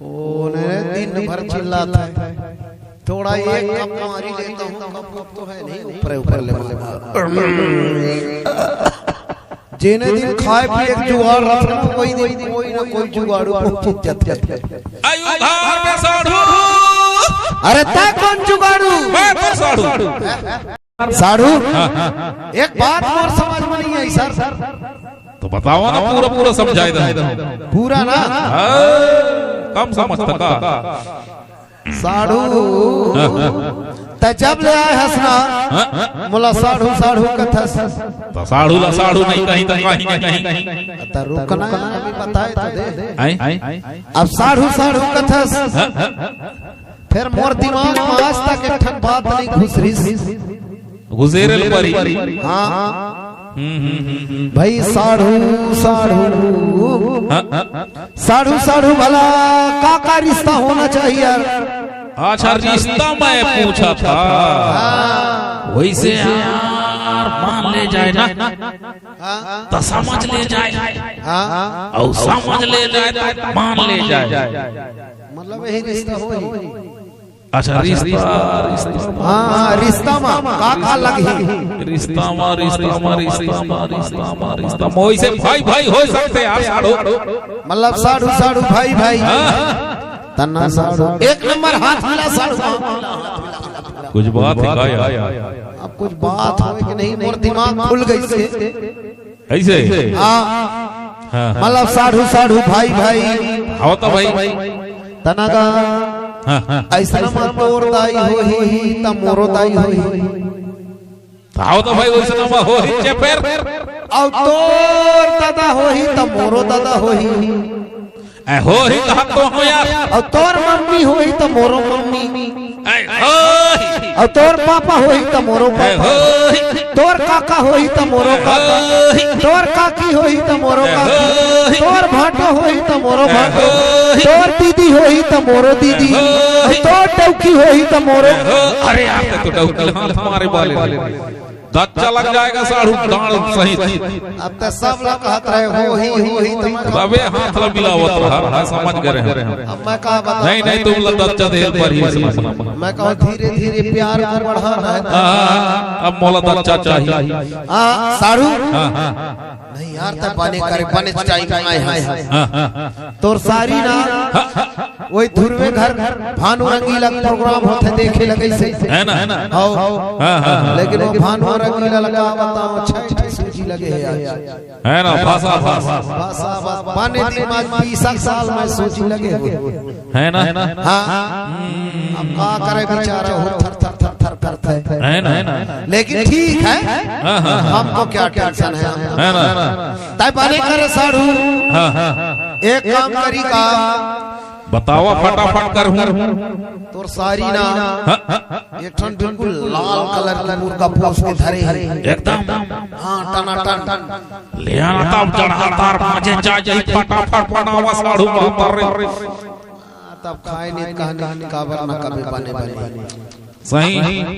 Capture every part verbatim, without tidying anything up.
ओ, नहीं, दिन भर चिल्लात हे। थोड़ा एक कप मारी लेता हूँ, कप, कप तो है नहीं, ऊपर, ऊपर ले, ले। जेने दिन खाए पिए के जुगाड़ रखे ना, कोई दिन कोई ना कोई जुगाड़ू पहुंच जाथे। आयु धार में साढ़ू। अरे तैं कोन जुगाड़ू? मैं तो साढ़ू। साढ़ू? हाँ, हाँ। एक बात मोर समझ में नहीं आई, सर। तो बतावा ना, पूरा, पूरा समझाए दे। पूरा ना? हाँ, कम समझता का? साढ़ू, हाँ, हाँ। तैं जब ले आए हस ना, हाँ, हाँ। मोला साढ़ू, साढ़ू कथस। तो साढ़ू ला साढ़ू नहीं कहीं, तो कहीं ना कहीं। त रुकना, अभी बताए तो दे। आए? अब साढ़ू, साढ़ू कथस। हाँ, हाँ। फेर मोर दिमाग में आज तक एक ठन बात नहीं घुसरिस। घुसेरे ल परी। हाँ। हम्म, हम्म, हम्म, हम्म। भाई साढ़ू, साढ़ू। हाँ, हाँ। साढ़ू, साढ़ू भला का, का रिश्ता होना चाहिए यार? अच्छा, रिश्ता मैं पूछा था। हाँ। वैसे यार, मान ले जाए ना, हाँ। तो समझ ले जाए। हाँ। अउ समझ ले जाए तो मान ले जाए। मतलब यही रिश्ता होही। अच्छा, रिश्ता, रिश्ता। हाँ, हाँ, रिश्ता मा का, का लगही? रिश्ता मा, रिश्ता मा, रिश्ता मा, रिश्ता मा, रिश्ता मा। वैसे भाई, भाई हो सकथे यार, साढ़ू। मतलब साढ़ू, साढ़ू, भाई, भाई। हाँ। तना साढ़ू। एक नंबर हाथ मिला साढ़ू। कुछ बात हे का यार? अब कुछ बात होय कि नहीं, मोर दिमाग खुल गइसे। ऐसे? हाँ। हाँ, हाँ। मतलब साढ़ू, साढ़ू, भाई, भाई। हव तो भाई। तना का। हाँ, हाँ। अइसना मा तोर दाई होही, त मोरो दाई होही। हव तो भाई, वइसना मा होही, चेपेर। अउ तोर दादा होही, त मोरो दादा होही। ए, होही कहा तो हो यार। अउ तोर मम्मी होही त मोरो मम्मी। ए, होही। अउ तोर पापा होही त मोरो ए, पापा। होही। तोर काका होही त मोरो काका। ए, होही। तोर काकी होही त मोरो ए, काकी। होही। तोर भांटो होही त मोरो ए, भांटो। होही। तोर दीदी होही त मोरो दीदी। ए, होही। अउ तोर डौकी होही त मोरो ए, हो-, अरे यार, तो डौकी हाथ मारे वाले थे। दच्चा लग जाएगा साढ़ू, दांड़ सहित। अब तो सब लोग कहत रहे, होही, होही, तो मैं तबे हाथ ला मिलावत रहा, मैं समझ गए रहे। अब मैं का बताऊं? नहीं, नहीं, तुम लोग दच्चा दे पर ही समझ। मैं कहूं, धीरे, धीरे प्यार को बढ़ाना है। हाँ, हाँ, हाँ, अब मोला दच्चा चाहिए। हाँ, साढ़ू। हाँ, हाँ। नहीं यार, तब बने करे, बने टाइम आए हैं। हाँ, हाँ, हाँ। तोर सारी ना, हाँ, हाँ। वही धुरवे घर भानु रंगीला के प्रोग्राम होथे, देखे लगे से। है ना? हव। हाँ, हाँ, हाँ। लेकिन वो भानु रंगीला लगा बताओ, छह छह सूजी लगे हे आज। है ना? भाषा, भाषा। भाषा, भाषा। बने दिन आज बीस साल में सूजी लगे हो। है ना? हाँ। अब का करे बेचारा हो, थर थर थर थर करते हैं। है ना? लेकिन ठीक है, हाँ, हाँ, हाँ। हमको क्या टेंशन है? है ना? तय बने करे साढ़ू। हाँ, हाँ। एक काम करी का? बतावा, फटाफट करहूं। तोर सारी ना, हाँ, हाँ, हाँ। एक ठन बिल्कुल लाल कलर के मुर्गा पोस के धरे हे। एकदम। हाँ, टनाटन। ले आना तब चढ़ा तार भाजे जा जाई, फटाफट बनावा साढ़ू बाबा रे। तब खाए नहीं, कहानी काबर ना कभी बने बने। सही।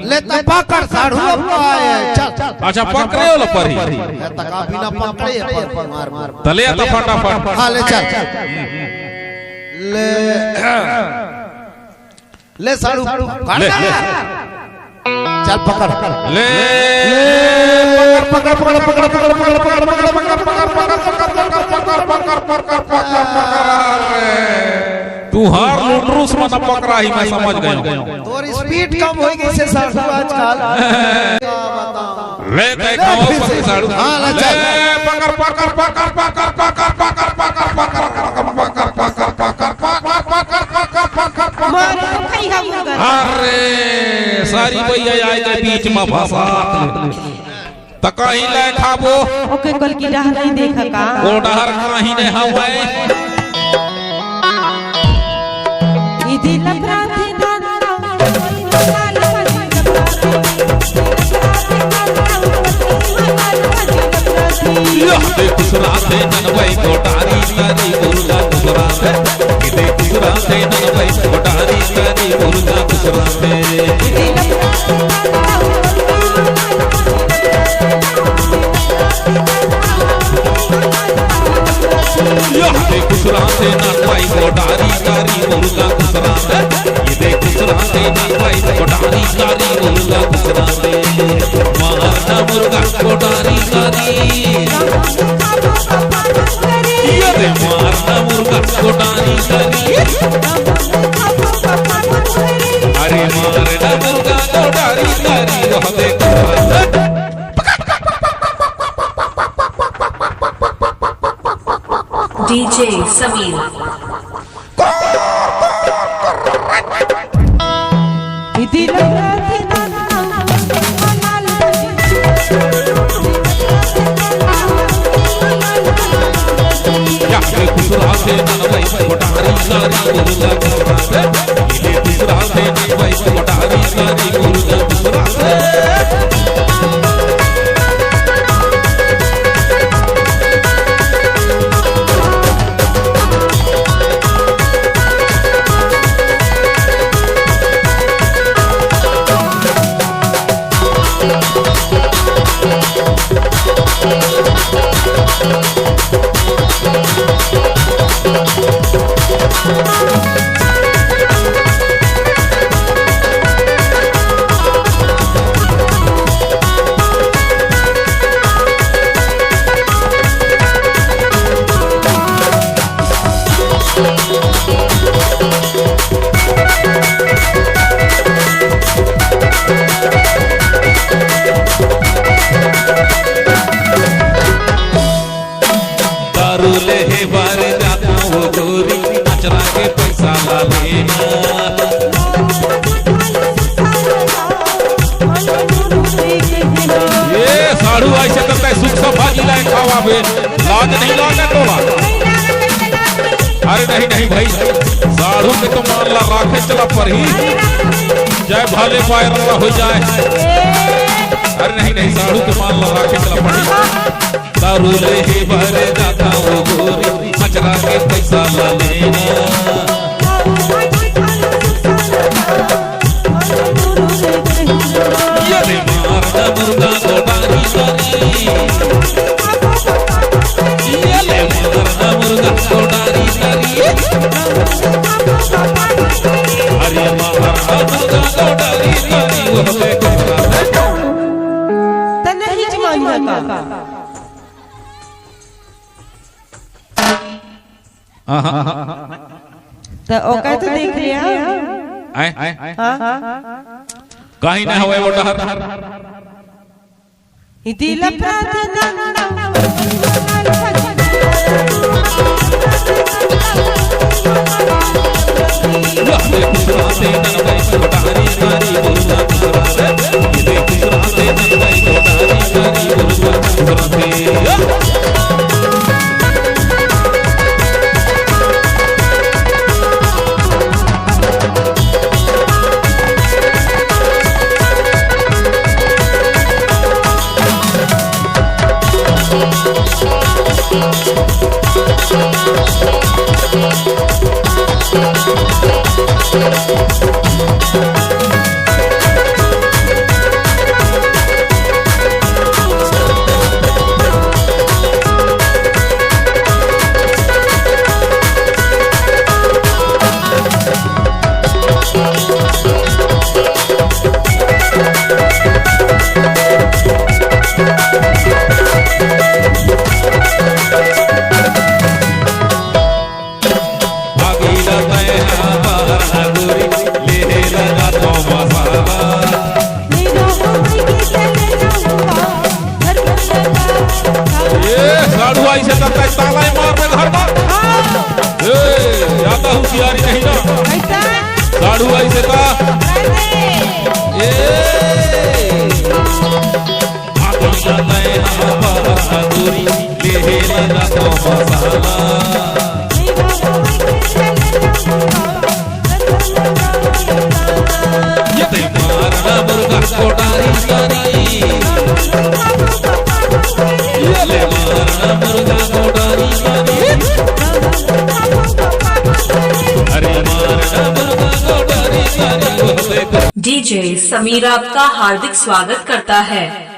ले त पकड़ साढ़ू अब आए, चल। अच्छा, पकड़े वाला परी। ये तका बिना पकड़े ये पर मार मार। तले आता फटाफट। हाँ, ले चल। ले, ले साढ़ू, काट ले, ले। चल पकड़। ले। ले। पकड़, पकड़, पकड़। तुहार लुंडरूस मन पकड़ाही, मैं समझ गयो। तोर स्पीड कम हो गई से साढ़ू आजकल। ले, देखो, फिर से। साढ़ू। हाँ, ले, चल। ले, पकड़, पकड़। मार खइहा मुर्गा। अरे, सारी भैया आए के बीच में फंसा। त कहीं ले खाबो। ओके, कल की राह नहीं देखा का? ओ डहर कहीं ने हवय। इदी लफड़ा थे धन। यह देख सुराते ननवई कोटारी करी मुर्गा कुसराते। इदी कुसराते ननवई कोटारी करी मुर्गा कुसराते। यह देख सुराते ननवई कोटारी कारी मुर्गा दूसरा दे, ये दे दूसरा दे ना भाई, कोटारी कारी मुर्गा दूसरा दे। मारना मुर्गा कोटारी कारी, ये दे मारना मुर्गा कोटारी कारी। अरे मारना मुर्गा कोटारी कारी, वह दे दूसरा दे। डीजे समीर। दारू लेहे बर जाता वो गोरी, अचरा के पैसा ला लेना। ए साढ़ू, ऐसे करता है, सुख सफा जी लाए खावा बे, लाज नहीं लागे तोला। अरे नहीं, नहीं भाई, साढ़ू के तो मान ला राखे चला परही, जय भले पाए रंगा हो जाए। अरे नहीं, नहीं, साढ़ू के मान ला राखे चला परही। दारू लेहे बर जाता वो गोरी, अचरा के पैसा ला लेना। ये ले मारना मुर्गा कोटारी कारी। ये ले मारना मुर्गा कोटारी कारी। अरे मारना मुर्गा कोटारी कारी, वो ले कोटारी। त नहीं जमानिया का। हाँ, हाँ, हाँ। त ओकर तो देख लिया। आए? हाँ, हाँ। कहीं ना होए वो डहर। इति लफड़ा दे दंडा। ए, साढ़ू आई से तक ताला ही मार दे घर में। ए, ज्यादा होशियारी नहीं ना। साढ़ू आई से का? ए, आगे ना मैं हमारा दूरी, लेहे लगा तो मसाला। ये ते मारना मुर्गा कोटारी कारी। ये ले मारना मुर्गा कोटारी कारी। अरे मारना मुर्गा कोटारी कारी। डीजे समीर आपका हार्दिक स्वागत करता है।